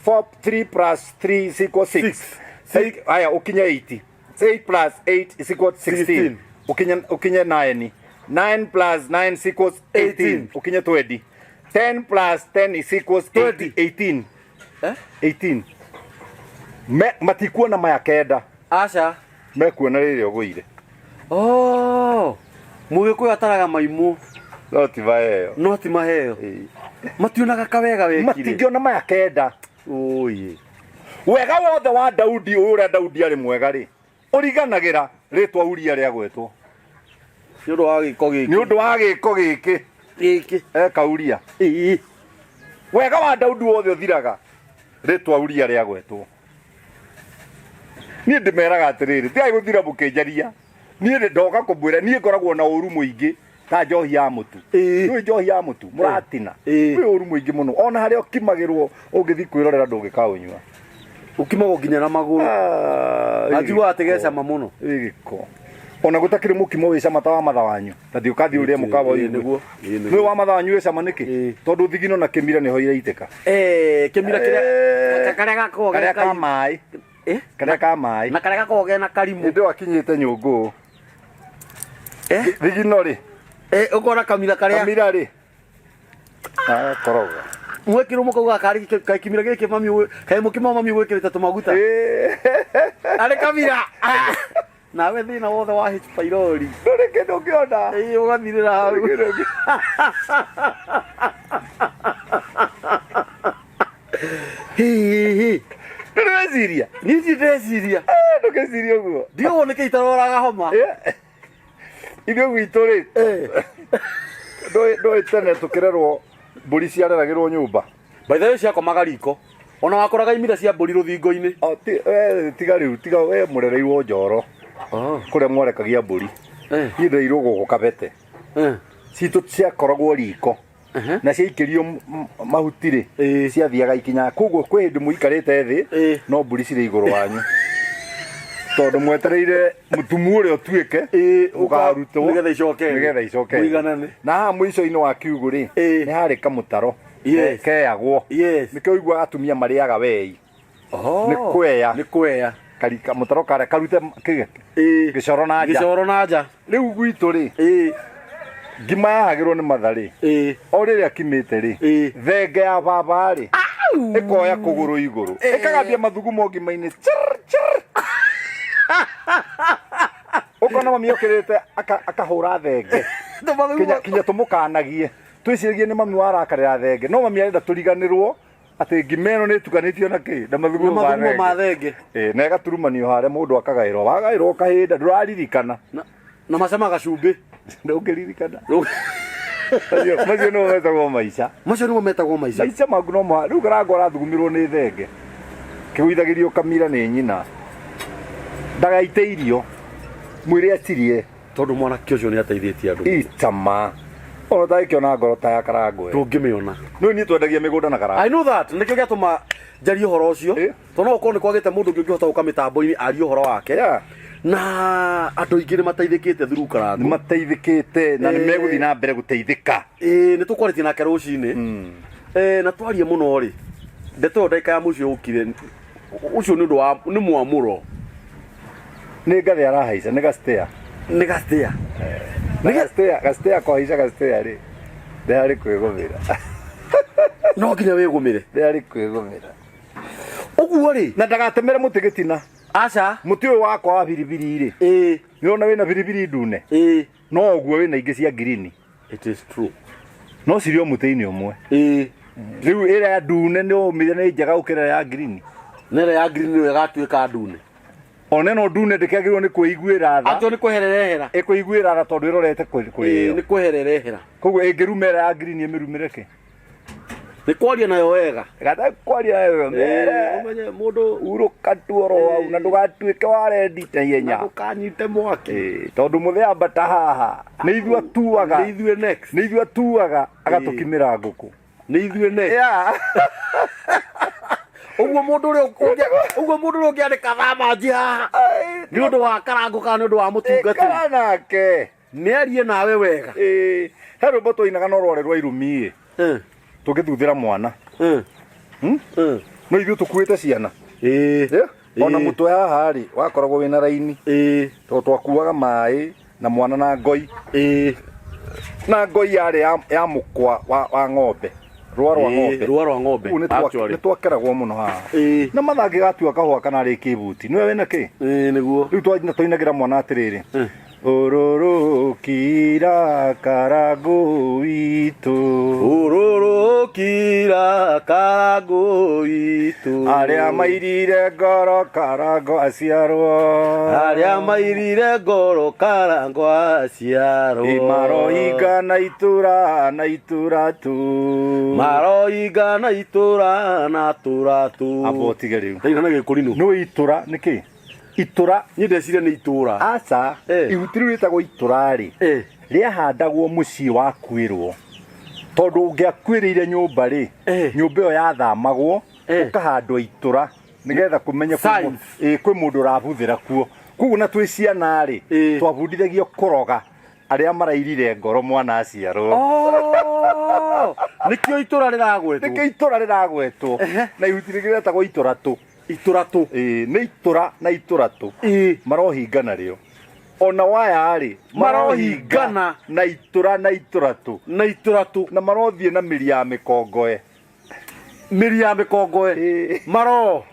4, 3 plus 3 is equals 6. Six. Eight, haya, ũkinye 8. 8 plus 8 is equals 16. 16. Ũkinye, ũkinye 9. 9 plus 9 is equals 18. 18. Ũkinye 20. 10 plus 10 is equals 20. 18. Eh? 18. Me, matikuona maya kenda. Aca. Mekuona rĩrĩa ũgũire. Oh, Mũgĩkũyũ ataraga maimũ. No ti maheo. No ti maheo. Ĩĩ. Mationaga kawega wekire. Matingĩona maya kenda. Ũyĩ. Wega wothe wa Daudi, ũyũ ũrĩa Daudi arĩ mwega rĩ, ũriganagĩra rĩtwa Uria rĩagwetwo. Nĩ ũndũ wa gĩko gĩkĩ. Nĩ ũndũ wa gĩko gĩkĩ. Gĩkĩ. Eka Uria. Ĩĩ. Wega wa Daudi wothe ũthiraga rĩtwa Uria rĩagwetwo. Niĩ ndĩmeraga atĩrĩrĩ, tigai gũthira mũkĩnjaria. Niĩ nĩ ndoka kũmwĩra, niĩ ngoragwo na ũru mũingĩ ta njohi ya mũtu. Nĩũĩ njohi ya mũtu, mũratina. Wĩ ũru mũingĩ mũno. Ona harĩa ũkimagĩrwo ũngĩthiĩ kwĩrorera ndũngĩkaũnyua. Ũkimagwo nginya na magũrũ. Ah, Na njiguaga atĩ gĩko. ge cama mũno. Wĩ gĩko. Ona gũtakĩrĩ mũkimo wĩ cama ta wa matha wanyu. Ta thiĩ ũkathiĩ ũrĩe mũkawa Ĩĩ, ũyũ. nĩguo. Ĩĩ, nĩguo. Nĩũĩ wa matha wanyu wĩ cama nĩkĩ? Ĩĩ. Tondũ thigino na kĩmira nĩho iraitĩka. Eh, kĩmira kĩrĩa karĩa gakoragwo Karĩa ge ka maĩ. Eh? Karĩa ka maĩ. Na karĩa gakoragwo kena karimũ. Hĩndĩ ĩyo akinyĩte nyũngũ. Eh? Thigino rĩ. Eh, ũkona kamira karĩa. Kamira rĩ. Agakoroga. Mwekĩrwo mũkauga karĩ kaĩ kĩmira gĩkĩ mami kaĩ mũkimo mami gwĩkĩrĩte tũmaguta. Arĩ kamira. Nawe thĩna wothe wa H pylori. Ndũrĩ kĩndũ ũngĩona. Ĩĩ ũgathirĩra hau. Ndũrĩ kĩndũ ũngĩ- Hihi. Ndũrĩ weciria. Niĩ ndirĩ ndeciria. Eh, Ndũgĩcirie ũguo. Ndiũĩ nĩkĩ itaroraga homa. Eh. Ithuĩ gwitũ rĩ. Ndũĩ tene tũkĩrerwo mbũri ciareragĩrwo nyũmba. By the way ciakomaga riko. Ona wakoraga imira cia mbũri rũthingo-inĩ. O, tiga rĩu tiga we mũrereirwo njoro kũrĩa mwarekagia mbũri. Niĩ ndereirwo gũkũ kabete. Citũ ciakoragwo riko. Na ciaikĩrio mahuti rĩ, ciathiaga ikinya. Koguo kwĩ hĩndĩ mũikarĩte thĩ no mbũri cirĩ igũrũ wanyu. Tondũ mwetereire mũtumu ũrĩa ũtuĩke ũkarutwo nĩgetha icoke thĩ. nĩgetha icoke thĩ. Mũiganane. Na haha mũico-inĩ wa kiugũ rĩ, nĩ harĩ kamũtaro keyagwo. Nĩkĩo ũiguaga atumia marĩaga wei. Nĩ kweya. Nĩ kweya. Karika mũtaro karĩa karute gĩcoro na nja. Gĩcoro na nja. Rĩu gwitũ rĩ, ngima yahagĩrwo nĩ matha rĩ, o rĩrĩa akimĩte rĩ, thenge ya baba rĩ, ĩkoya kũgũrũ igũrũ, ĩkagambia mathugumo ngima-inĩ, chirr, chirr. Ũkona mami okĩrĩte akahũra thenge. Kinya tũmũkanagie. Twĩciragie nĩ mami warakarĩra thenge, no mami arenda tũriganĩrwo atĩ ngima ĩno nĩ ĩtukanĩtio na kĩ? Na mathugumo Na mathugumo ma thenge. Na ĩgaturumanio harĩa mũndũ akagaĩrwo. Wagaĩrwo kahinda ndũraririkana. Na macamaga cumbĩ. Ndũngĩririkana. Macio nĩmo metagwo maica. Macio nĩmo metagwo maica. Maica maku no mũhaka. Rĩu Karangũ arathugumirwo nĩ thenge. Kĩgũithagĩrio kamira nĩ nyina. Ndagaite irio. Mwĩre acirie. Tondũ mwanake ũcio nĩ ateithĩtie andũ. Itama. Ona ũtangĩkĩona ngoro ta ya Karangũ. Ndũngĩmĩona. No niĩ twendagia mĩgũnda na Karangũ. I know that. Nĩkĩo gĩatũma njarie ũhoro ũcio. Tondũ no gũkorwo nĩ kwagĩte mũndũ ũngĩ ũngĩhota gũka mĩtambo-inĩ arie ũhoro wake. Na andũ aingĩ nĩ mateithĩkĩte through Karangũ. Nĩ mateithĩkĩte na nĩ megũthiĩ na mbere gũteithĩka. Nĩ tũkwarĩtie nake rũcinĩ. Na twarie mũno rĩ, ndeto ĩyo ndagĩka ya mũico yũkire, ũcio nĩ ũndũ wa, nĩ mwamũro. Nĩ ngathĩ arahaica, nĩ gastea. Nĩ gastea. Nĩ gastea, gastea kũhaica gastea rĩ, nĩ harĩ kwĩgũmĩra. No nginya wĩgũmĩre. Nĩ harĩ kwĩgũmĩra. Ũguo rĩ. Na ndagatemere mũtĩ gĩtina. Aca. Mũtĩ ũyũ wakwa wa biribiri rĩ. Nĩ ũrona wĩna biribiri ndune. No ũguo wĩna ingĩ cia ngirini. It is true. No cirĩ o mũtĩ-inĩ ũmwe. Rĩu ĩrĩa ndune nĩ ũmire nĩ njega gũkĩra ĩrĩa ya ngirini. Na ĩrĩa ya ngirini nĩyo ĩgatuĩka ndune. Ona ĩno ndune ndĩkĩagĩrĩirwo nĩ kwĩiguĩra tha. Atĩ nĩ kweherera ehera. Ĩkwĩiguĩra tha tondũ ĩrorete kũrĩo. Nĩ kweherera ehera. Koguo ĩngĩruma ĩrĩa ya ngirini ĩmĩrumĩre kĩ? Nĩ kwaria nayo wega. Gata kwaria nayo wega. Mere. Ũmenye mũndũ urũka tu oro hau na ndũgatuĩke wa rendi ta ihenya. Na ndũkanyite mwaki. Tondũ mũthĩ ambata haha. Nĩ ithuĩ atuaga. Nĩ ithuĩ next. Nĩ ithuĩ atuaga agatũkimĩra ngũkũ. Nĩ ithuĩ next. Ũguo mũndũ ũrĩa ũguo mũndũ ũrĩa ũngĩandĩka thamanji haha. Nĩ ũndũ wa Karangũ kana nĩ ũndũ wa mũtungatĩri. Ikara nake. Nĩ arie nawe wega. He rwĩmbo twainaga no rwarĩ rwa irumi ĩ. Tũgĩthuthĩra mwana. No ithuĩ tũkuĩte ciana. Ona mũtwe haha rĩ, wakoragwo wĩna raini. Tondũ twakuaga maĩ na mwana na ngoi. Na ngoi yarĩ ya mũkwa wa ng'ombe. Rũa rwa ng'ombe. Rũa rwa ng'ombe. Ũguo Actually. nĩ twakeragwo mũno haha. Na mathangĩ gatua kahũa kana rĩ kĩbuti. Nĩwe wĩna kĩ? Nĩguo. Rĩu twainagĩra mwana atĩrĩrĩ. Ũrũrũkira Karangũ witũ. Ũrũrũkira Karangũ witũ. Arĩa mairire ngoro Karangũ aciarwo. Arĩa mairire ngoro Karangũ aciarwo. Marohinga na itũra na itũra tu. Marohinga na itũra na tũra tu. Amba ũtige rĩu. Ndaina na gĩkũrinũ. Nĩ itũra nĩ kĩ? Itũra. Niĩ ndeciria nĩ itũra. Aca. Eh. Ihuti rĩu rĩtagwo itũra rĩ, rĩahandagwo mũciĩ wakuĩrwo, tondũ ũngĩakuĩrĩire nyũmba rĩ, nyũmba ĩyo yathamagwo, ũkahandwo itũra nĩgetha kũmenye Signs. Kwĩ mũndũ ũrabuthĩra kuo. Koguo na twĩ ciana rĩ, twabundithagio kũroga arĩa marairire ngoro mwana aciarwo. Oh, nĩkĩo itũra rĩragwetwo. Nĩkĩo itũra rĩragwetwo. Na ihuti rĩngĩ rĩtagwo itũra tũ. Itũra tũ. Ĩĩ, nĩ itũra na itũra tũ. Marohingana rĩo ona waya rĩ. Marohingana. Na itũra na itũra tũ. Na itũra tũ. Na marothiĩ na mĩri ya mĩkongoe. Mĩri ya mĩkongoe. Maro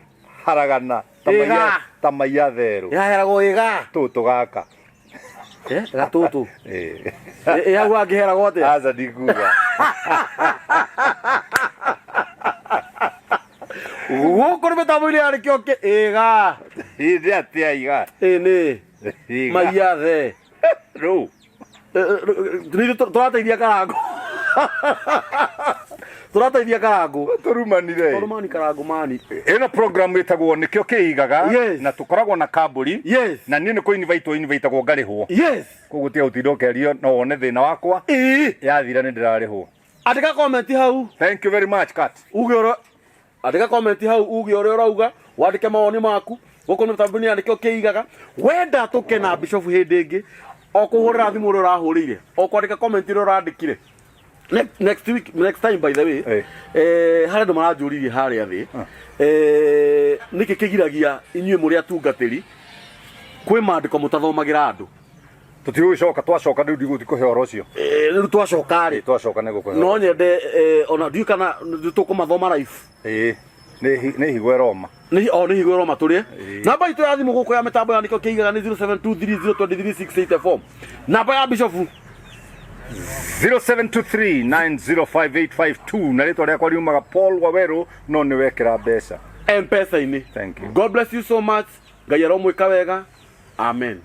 haragana ta Ĩga. maiya, ta maiya therũ. Yaheragwo ĩga. Tũtũ gaka. Gatũtũ. Ĩĩ. Ĩ hau angĩheragwo atĩa? Aca, ndikuga. Gũkũ nĩ mĩtambo-inĩ yarĩ kĩo kĩ ĩga. Ĩ, nĩ atĩa iga? Ĩ nĩ Iga. Maiya the. Rũ. Nĩ tũrateithia Karangũ, tũrateithia Karangũ. Tũrumanire. Tondũ mani Karangũ mani. Ĩno program ĩtagwo Nĩkĩo Kĩigaga. Na tũkoragwo na kambũri. Na niĩ nĩ kũ invite invitagwo ngarĩhwo. Koguo tiga gũtinda ũkĩario no wone thĩna wakwa. Yathira nĩ ndĩrarĩhwo. Andĩka comment hau. Thank you very much, Kat. Uge ũrĩa, andĩka comment hau uge ũrĩa ũrauga, wandĩke mawoni maku. Gũkũ nĩ mĩtambo-inĩ ya Nĩkĩo Kĩigaga. Wenda tũke na Bishop hĩndĩ ĩngĩ, o kũhũrĩra thimũ ũrĩa ũrahũrĩire, o kwandĩka comment ũrĩa ũrandĩkire. Next week, next time, by the way, harĩ andũ maranjũririe harĩa thĩ, nĩkĩ kĩgiragia inyuĩ mũrĩ atungatĩri kwĩ maandĩko mũtathomagĩra andũ? Tũtigũgĩcoka, twacoka rĩu ndigũthiĩ kũhe ũhoro ũcio. Rĩu twacoka rĩ? Twacoka nĩ gũkũhe. No nyende, ona ndiũĩ kana tũkũmathoma live. Ĩĩ, nĩ higo ĩroma. Nĩ o nĩ higo ĩroma tũrĩe. Namba itũ ya thimũ gũkũ ya mĩtambo ya Nĩkĩo Kĩigaga nĩ 0723023684. Namba ya Bishop? 0723905852, na rĩtwa rĩakwa riumaga Paul Waweru, no nĩ wekĩra mbeca M-Pesa-inĩ. Thank you. God bless you so much. Ngai aromwĩka wega. Amen.